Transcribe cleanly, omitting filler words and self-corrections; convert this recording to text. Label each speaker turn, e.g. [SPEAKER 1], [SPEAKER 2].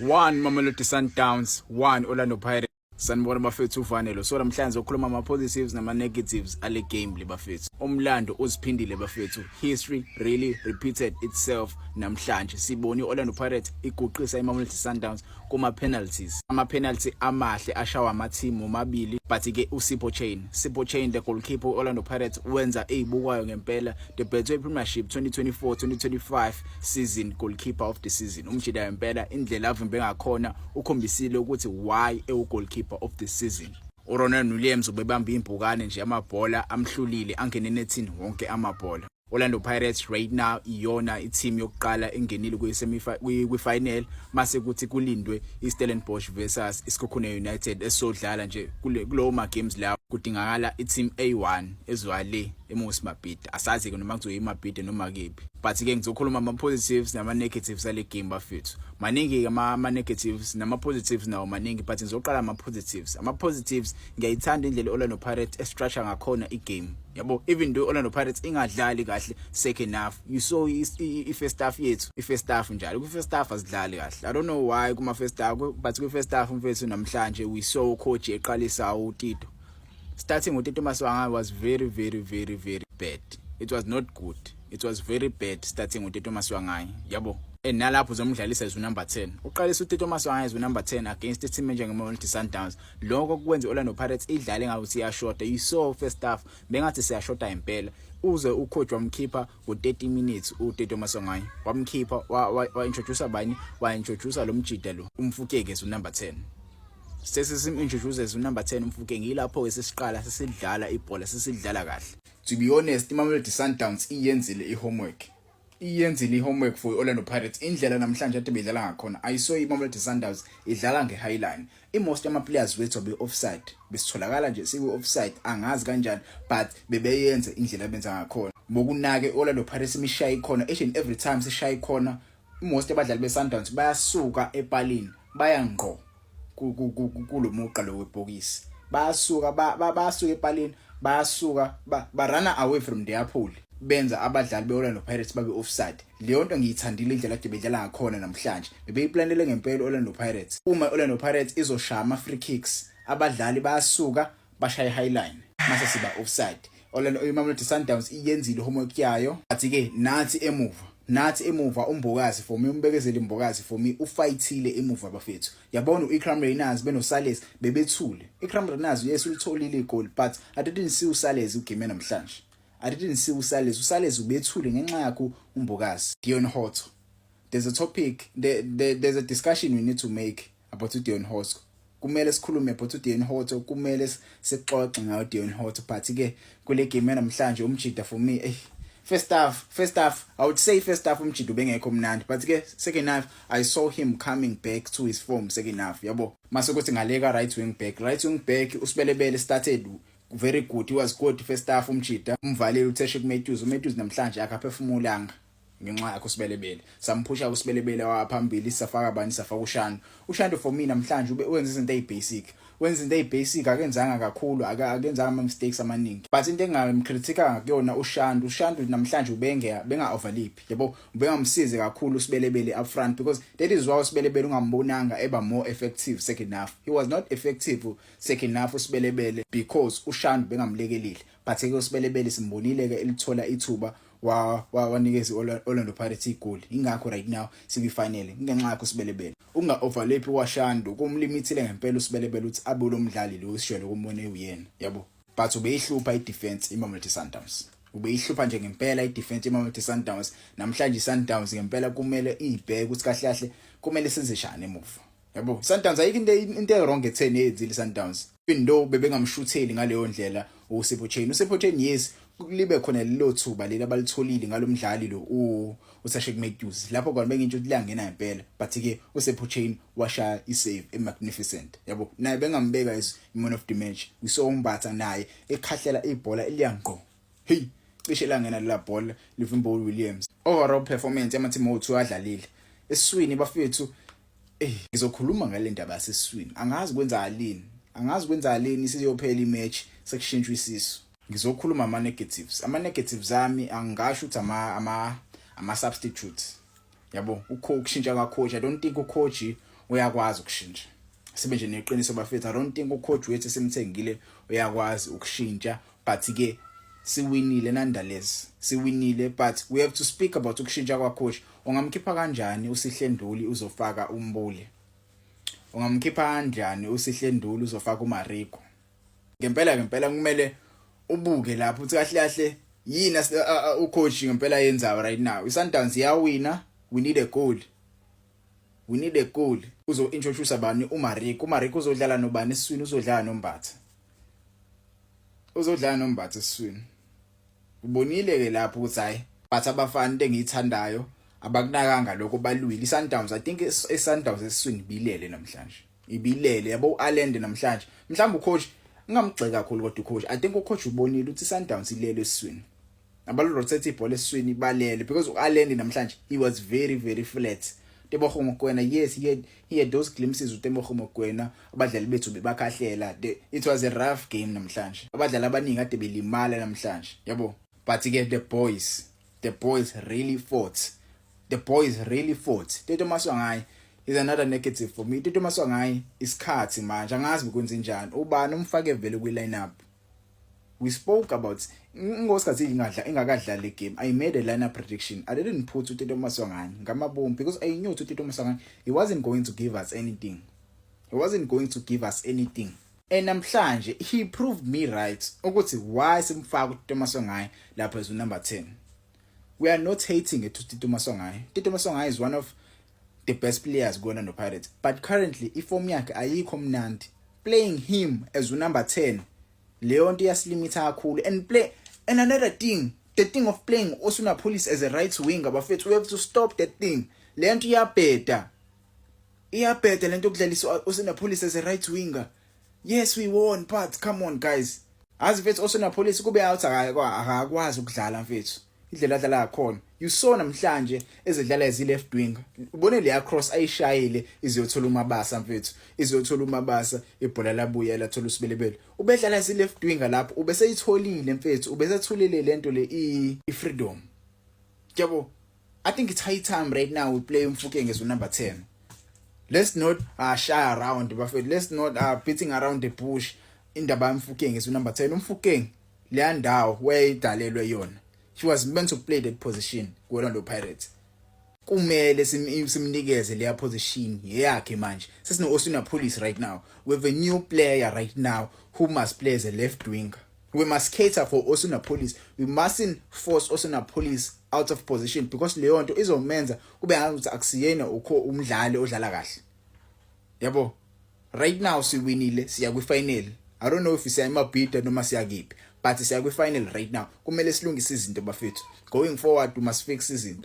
[SPEAKER 1] 1 Mamelodi Sundowns, 1 Orlando Pirates. Sanibona bafethu, uvanelo. So namhlanje ukhuluma ama positives nama negatives ale game le, bafethu. Umlando uziphindile, bafethu. History really repeated itself namhlanje. Sibone iOrlando Pirates iguqisa iMamelodi Sundowns kuma penalties. Ama penalty amahle ashawa ama team omabili, but ke uSipho Chaine, Sipho Chaine, the goalkeeper Orlando Pirates, wenza ezibukwayo ngempela. The Betway Premiership 2024-2025 season goalkeeper of the season. Umjida ngempela, indlela avimbe ngakhona ukhombisile ukuthi why ewu goalkeeper of the season. uRonwen Williams ubebamba impukane nje, amabhola amhlulile angene nethini wonke amabhola. Orlando Pirates right now iyona i-team yokuqala engenile kwi-final, mase kuthi kulindwe iStellenbosch versus iSekhukhune United esodlala nje kulowo ma games lawo. Kudingakala i-team A1 ezwale eMoses Mabhida. Asazi ke noma kuzoyi Mabhida noma kephi, but ke ngizokhuluma ama positives nama negatives ale game, bafethu. Maningi ama negatives nama positives nawo maningi, but ngizoqala ama positives. Ama positives, ngiyayithanda indlela Orlando Pirates estructure ngakhona igame, yabo. Even though Orlando Pirates ingadlali kahle second half, you saw i-first half yethu, i-first half njalo, ku-first half asidlali kahle. I don't know why kuma first half, but ku-first half, mfethu, namhlanje we saw coach eqalisa uTito. Starting uTito Maswanganyi was very, very, very, very bad. It was not good. It was very bad starting uTito Maswanganyi, yabo. And nalapho uzomdlalisa as number 10, uqalisa uTito Maswanganyi as number 10 against i-team enjengeMamelodi Sundowns. Lokho kwenza Orlando Pirates idlale ngathi iyashoda. You saw first half bengathi siyashoda impela, uze ucoach wamkhipha ngo30 minutes uTito Maswanganyi. Wamkhipha, wa introduce bani? Wa introduce lo mjida lo, uMofokeng, as number 10. Sesisim introduce as number 10 uMofokeng. Yilapho ke sesiqala sesidlala ibhola, sesidlala kahle. To be honest, iMamelodi Sundowns iyenzile ihomework, iyenzile i-homework for i-Orlando Pirates. Indlela namhlanje ade bedlala ngakhona, ayiso iMamelodi Sundowns idlala nge-high line. I-most yama-players wethu abe-offside, besitholakala nje siku-offside, angazi kanjani, but bebeyenza indlela abenza ngakhona. Bokunake i-Orlando Pirates imishaya ikhona each and every time sishaya ikhona, most abadlali be-Sundowns bayasuka epalini baya ngqo kulo muqa lo webhokisi. Bayasuka, bayasuka epalini, bayasuka ba run away from their pole, benza abadlali be-Orlando Pirates babe offside. Leyo nto ngiyithandile, indlela ade bedlala ngakhona namhlanje. Bebeyiplanele ngempela Orlando Pirates. Uma Orlando Pirates izoshaya ama free kicks, abadlali bayasuka bashaya high line, mase siba offside. Orlando, iMamelodi Sundowns iyenzile homework yayo. Athi ke nathi emuva, nathi emuva, uMbokazi for me, uMbekezeli Mbokazi for me ufightile emuva, bafethu. Yabona uIkram Rayners benoSales bebethule. Ikram Rayners, yes, ulitholile igoli, but I didn't see uSales ugame namhlanje. I didn't see uSales. USales ubethule ngenxa yakho uMbokazi. Deon Hotto, there's a topic there, there's a discussion we need to make about uDeon Hotto. Kumele sikhulume about uDeon Hotto, kumele sixoxe ngayo uDeon Hotto. But ke kule game namhlanje, umjida for me, first half, I would say first half umjida ubengekho mnandi, but ke second half I saw him coming back to his form second half, yabo. Mase kuthi ngaleka right wing back, right wing back uSebelebele started very good. He was good first half. Umjida umvalile uTashreeq Matthews. uMatthews namhlanje akaphefumulanga ngenxa yakho uSebelebele. Samphusha uSebelebele waphambili, safaka bani? Safaka uShandu. UShandu for me namhlanje ube wenza izinto ezibasic, wenza izinto ezibasic, akenzanga kakhulu, akenzanga ama mistakes amaningi. But into engamcritica ngakuyona uShandu, uShandu namhlanje ubenge benga overlap, yabo, ubengamsize kakhulu uSebelebele up front, because that is why uSebelebele ungambonanga eba more effective second half. He was not effective second half uSebelebele because uShandu bengamlekelile. But ke uSebelebele simbonile ke elithola ithuba, wanikeza Orlando Pirates igoli. Ingakho right now sikwi-final, ngenxa yakho uSebelebele. Unga overlap kwaShandu kumlimithile ngempela uSebelebele ukuthi abe lo mdlali lo esijwayele ukumbona uyena, yabo. But ubeyihlupha i-defense iMamelodi Sundowns, ubeyihlupha nje ngempela i-defense iMamelodi Sundowns namhlanje. iSundowns ngempela kumele ibheke ukuthi kahle kahle kumele senze njani emuva, yabo. Sundowns ayikho into wrong etheni eyenzile Sundowns, even though bebengamshutheli ngaleyo ndlela uSipho Chaine. uSipho Chaine, yes, libe khona lelo thuba leli abalitholile ngalomdlali lo uTashreeq Matthews, lapho khona bengintsho ukuthi liyangena ngempela, but ke uSipho Chaine washaya isave emagnificent, yabo. Naye bengambeka as man of the match. We saw uMbatha naye ekhahlela ibhola eliyangqo, hey, cishe langena lela bhola livimba Williams. Overall performance yama team othu adlalile esiswini, bafethu, ngizokhuluma ngale ndaba yasesiswini. Angazi kwenzakalini, angazi kwenzakalini, siyophela imatch sekushintshwa isisu. Ngizokhuluma ama negatives. Ama negatives ami, angisho ukuthi ama substitutes, yabo, ukushintsha ka coach. I don't think ucoach uyakwazi ukushintsha. Sibe nje neqiniso bafethu, I don't think ucoach wethu esimthengile uyakwazi ukushintsha, but ke siwinile nonetheless, siwinile. But we have to speak about ukushintsha kwa coach. Ungamkhipha kanjani uSihle Nduli uzofaka uMbule? Ungamkhipha kanjani uSihle Nduli uzofaka uMariko? Ngempela ngempela kumele ubuke lapho uthi kahle kahle yini ucoach ngempela yenzayo right now. ISundowns iyawina, we need a goal, we need a goal. Uzo introduce bani? UMariko. UMariko uzodlala nobani esiswini? Uzodlala noMbatha, uzodlala noMbatha esiswini. Ubonile ke lapho ukuthi hayi, but abafana, into engiyithandayo, abakunakanga lokho, balwile. iSundowns, I think iSundowns esiswini bilele namhlanje, ibilele yabo. uAllende namhlanje, mhlawumbe ucoach ngingamgxeka kakhulu, kodwa ucoach, I think ucoach ubonile ukuthi iSundowns ilele esiswini, abalo rotate ibhola esiswini balele, because uAllende namhlanje he was very very flat. Tebogo Mokoena, yes, he had those glimpses. uTebogo Mokoena, abadlali bethu bebakhahlela. It was a rough game namhlanje, abadlali abaningi kade belimala namhlanje yabo. But ke the boys really fought, the boys really fought. Tito Maswanganyi is another negative for me. Tito Maswanganyi, isikhathi manje angazi bekwenze njani, ubani umfake vele kwi lineup? We spoke about ngosikhathi ingadla ingakadlali le game. I made a lineup prediction. I didn't put uTito Maswanganyi ngamabomu because I knew uTito Maswanganyi, he wasn't going to give us anything, he wasn't going to give us anything. And namhlanje he proved me right ukuthi why simfaka uTito Maswanganyi lapha as number 10. We are not hating it, Tito Maswanganyi. Tito Maswanganyi is one of the best players ku-Orlando Pirates, but currently iform yakhe ayikho mnandi. Playing him as number 10, leyo nto iyasilimitha kakhulu. And another thing, the thing of playing Oswin Appollis as a right winger, bafethu, we have to stop that thing. Le nto iyabheda, iyabheda lento yokudlalisa Oswin Appollis as a right winger. Yes, we won, but come on guys, azi mfethu, Oswin Appollis kube out, akakwazi ukudlala mfethu indlela adlala ngakhona. You saw namhlanje ezidlala as left winger, ubone leya cross ayishayile iziyothola uMabasa mfethu, iziyothola uMabasa, ibhola labuya lathola uSebelebele. Ubedlala as left winger lapho, ubeseyitholile mfethu, ubesethulile lento le i freedom yabo. I think it's high time right now we play uMofokeng as number 10. Let's not shy around bafethu, let's not beating around the bush. Indaba yaMofokeng as number 10, uMofokeng leya ndawo wayidalelwe yona. He was meant to play that position ku-Orlando Pirates. Kumele simnikeze leya position yakhe. Manje sesino Oswin Appollis right now. We have a new player right now who must play as a left winger. We must cater for Oswin Appollis. We mustn't force Oswin Appollis out of position because leyo nto izomenza kube ngathi akusiyena ukho umdlali odlala kahle yabo. Right now siwinile, siya kwi-final. I don't know if siya eMabhida noma siya kiphi, but siya kwi-final right now. Kumele silungise izinto bafethu. Going forward we must fix izinto.